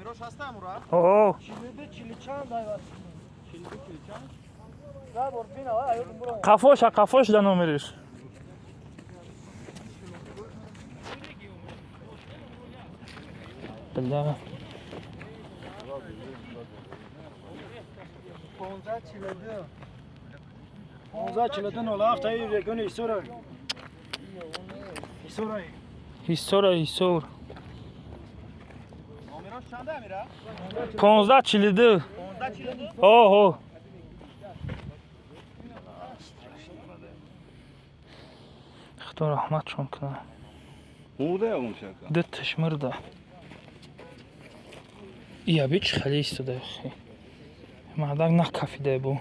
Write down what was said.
Номерош ҳаста амура? О, 42, 40 чанд ай. 42, 40 чанд? Да бор бина, ай бро. Қафоша, қафош да номериш. Бля. 15, 42. 15, 42, 07 ай региони Исора. Исора. Ҳисора, Ҳисор. Номерош чанда, Амира? 15, 42. 15, 42? О, о. Худо раҳматшон кунад. Мурда ягон шака. Ду тиш мурда. Ия би чӣ хеле истода, охи. Мардак накафида бу.